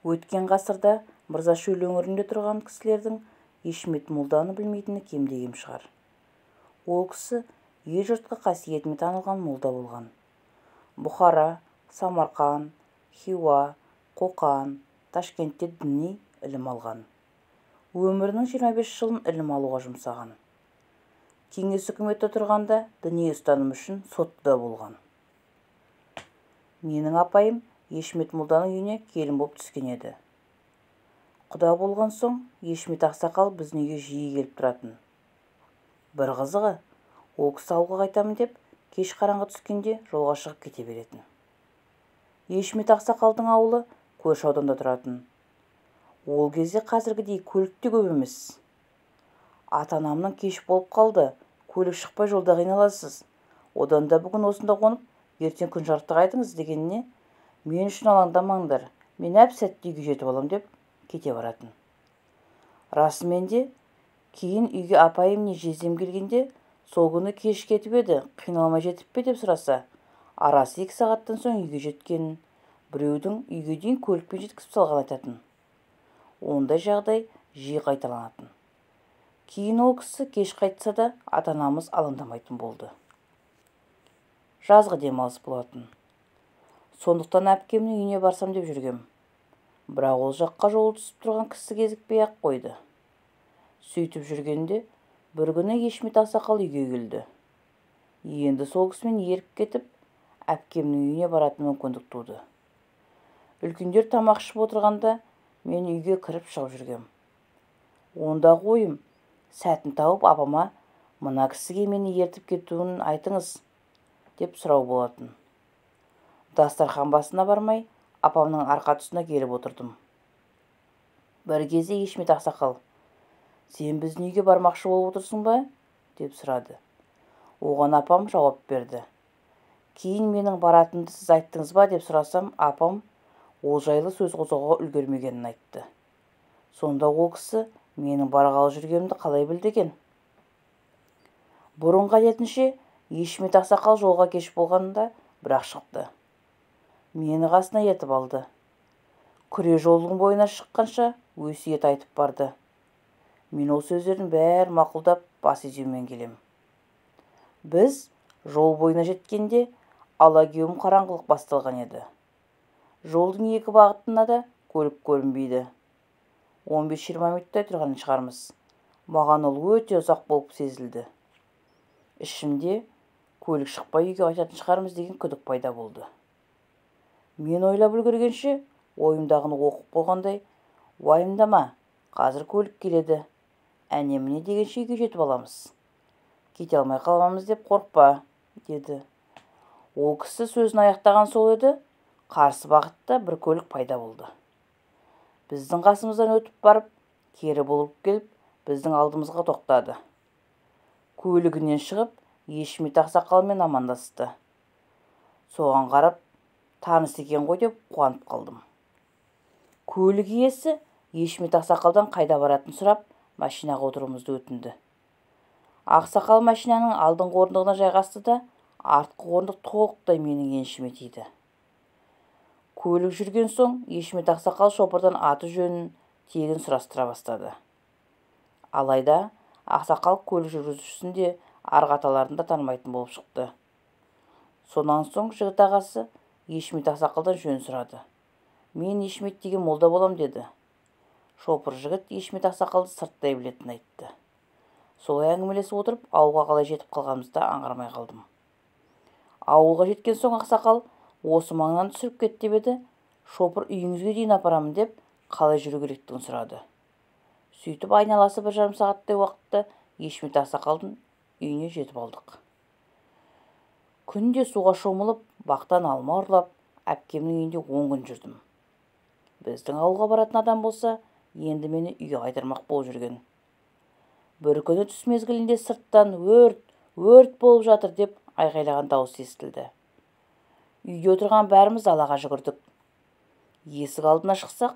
Өткен ғасырда Мырзашөл өңірінде тұрған кісілердің Ешмет молданы білмейтіні кемде-кем шығар. Ол кісі ел-жұртқа қасиетімен танылған молда болған. Бұхара, Самарқан, Хиуа, Қоқан, Ташкентте діни ілім алған. Өмірінің 25 жылын ілім алуға жұмсаған. Кеңес үкіметі тұрғанда діни ұстаным үшін сотты да болған. Менің апайым Ешмет молданың үйіне келін болып түскен еді. Құда болған соң Ешмет ақсақал біздің үйге жиі келіп тұратын. Бір қызығы, ол кісі ауылға қайтамын деп кеш қараңғы түскенде жолға шығып кете беретін. Ешмет ақсақалдың ауылы көрші ауданда тұратын. Ол кезде қазіргідей көлік те көп емес. Ата-анамның кеш болып қалды, көлік шықпай жолда қиналасыз. Одан да бүгін осында қонып, ертең күн жарықта қайтыңыз дегеніне, мен үшін алаңдамаңдар, мен әп-сәтте үйге жетіп алам деп кете баратын. Расымен де, кейін үйге апайым не жездем келгенде, сол күні кеш кетіп еді, қиналмай жетіп пе деп сұраса, арасы 2 сағаттан соң үйге жеткенін, біреудің үйге дейін көлікпен жеткізіп салғанын айтатын. Ондай жағдай жиі қайталанатын. Кейін ол кісі кеш қайтса да ата-анамыз алаңдамайтын болды. Жазғы демалыс болатын. Сондықтан әпкемнің үйіне барсам деп жүргем. Бірақ ол жаққа жолы түсіп тұрған кісі кезікпей-ақ қойды. Сөйтіп жүргенде бір күні Ешмет ақсақал үйге келді. Енді сол кісімен еріп кетіп, әпкемнің үйіне баратын мүмкіндік туды. Үлкендер тамақ ішіп отырғанда мен үйге кіріп шығып жүргем. Ондағы ойым, сәтін тауып апама мына кісіге мені ертіп кетуін айтыңыз деп сұрау болатын. Дастархан басына бармай, апамның арқа тұсына келіп отырдым. Бір кезде Ешмет ақсақал, «Сен біздің үйге бармақшы болып отырсың ба?» деп сұрады. Оған апам жауап берді. Кейін менің баратынымды сіз айттыңыз ба деп сұрасам, апам ол жайлы сөз қозғауға үлгермегенін айтты. Сонда ол кісі менің барғалы жүргенімді қалай білді екен? Бұрынғы әдетінше Ешмет ақсақал жолға кеш болғанда бірақ шықты. Мені қасына ертіп алды. Күре жолдың бойына шыққанша өсиет айтып барды. Мен ол сөздердің бәрін мақұлдап бас изеумен келем. Біз жол бойына жеткенде алагеуім қараңғылық басталған еді. Жолдың екі бағытына да көлік көрінбейді. 15-20 минуттай тұрған шығармыз. Маған ол өте ұзақ болып сезілді. Ішімде көлік шықпай үйге қайтатын шығармыз деген күдік пайда болды. Мен ойлап үлгергенше, ойымдағыны оқып қойғандай, уайымдама, қазір көлік келеді. Әне-міне дегенше үйге жетіп аламыз. Кете алмай қаламыз деп қорықпа, деді. Ол кісі сөзін аяқтаған сол еді, қарсы бағытта бір көлік пайда болды. Біздің қасымыздан өтіп барып, кері бұрылып келіп, біздің алдымызға тоқтады. Көлігінен шығып, Ешмет ақсақалмен амандасты. Соған қарап, таныс екен ғой деп қуанып қалдым. Көлік иесі Ешмет ақсақалдан қайда баратынын сұрап, машинаға отыруымызды өтінді. Ақсақал машинаның алдыңғы орындығына жайғасты да, артқы орындық толықтай менің еншіме тиді. Көлік жүрген соң Ешмет ақсақал шопырдан аты жөнін тегін сұрастыра бастады. Алайда ақсақал көлік жүргізушісін де арғы аталарын да танымайтын болып шықты. Сонан соң жігіт ағасы Ешмет ақсақалдан жөн сұрады. Мен Ешмет деген молда болам деді. Шопыр жігіт Ешмет ақсақалды сырттай білетінін айтты. Солай әңгімелесіп отырып, ауылға қалай жетіп қалғанымызды аңғармай қалдым. Ауылға жеткен соң ақсақал осы маңнан түсіріп кет деп еді, шопыр үйіңізге дейін апарамын деп қалай жүру керектігін сұрады. Сөйтіп айналасы 1,5 сағаттай уақытта Ешмет ақсақалдың үйіне жетіп алдық. Күнде суға шомылып, бақтан алма ұрлап, әпкемнің үйінде 10 күн жүрдім. Біздің ауылға баратын адам болса, енді мені үйге қайтармақ болып жүрген. Бір күні түс мезгілінде сырттан өрт, өрт болып жатыр деп айғайлаған дауыс естілді. Үйде отырған бәріміз далаға жүгірдік. Есік алдына шықсақ,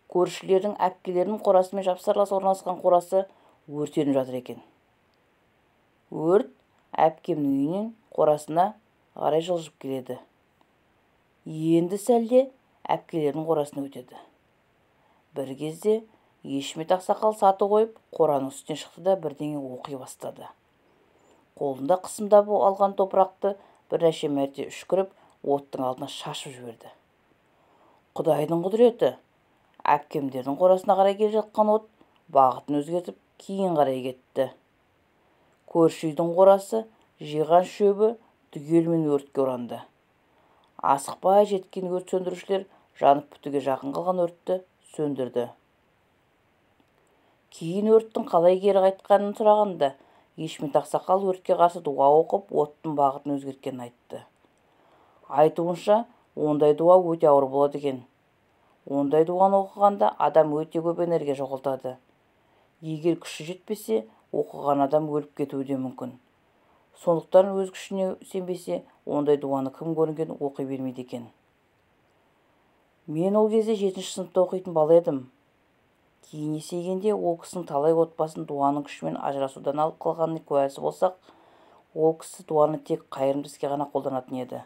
көршілердің әпкелерінің қорасымен жапсарлас орналасқан қорасы өртеніп жатыр екен. Өрт әпкемнің үйінен қорасына қарай жылжып келеді. Енді сәлде әпкелерінің қорасына өтеді. Бір кезде Ешмет ақсақал саты қойып, қораның үстіне шықты да бірдеңе оқи бастады. Қолында қысымдап алған топырақты бірнеше мәрте үшкіріп, оттың алдына шашып жіберді. Құдайдың құдіреті, әпкемдердің қорасына қарай келе жатқан от бағытын өзгертіп, кейін қарай кетті. Көрші үйдің қорасы, жиған шөбі түгелімен өртке оранды. Асықпай жеткен өрт сөндірушілер жанып бітуге жақын қалған өртті сөндірді. Кейін өрттің қалай кері қайтқанын сұрағанда, Ешмет ақсақал өртке қарсы дуа оқып, оттың бағытын өзгерткенін айтты. Айтуынша, ондай дуа өте ауыр болады екен. Ондай дуаны оқығанда адам өте көп энергия жоғалтады. Егер күші жетпесе, оқыған адам өліп кетуі де мүмкін. Сондықтан өз күшіне сенбесе, ондай дуаны кім көрінген оқи бермейді екен. Мен ол кезде 7-ші сыныпта оқитын бала едім. Кейін есейгенде ол кісінің талай отбасын дуаның күшімен ажырасудан алып қалғанына куәсі болсақ, ол кісі дуаны тек қайырымды іске ғана қолданатын еді.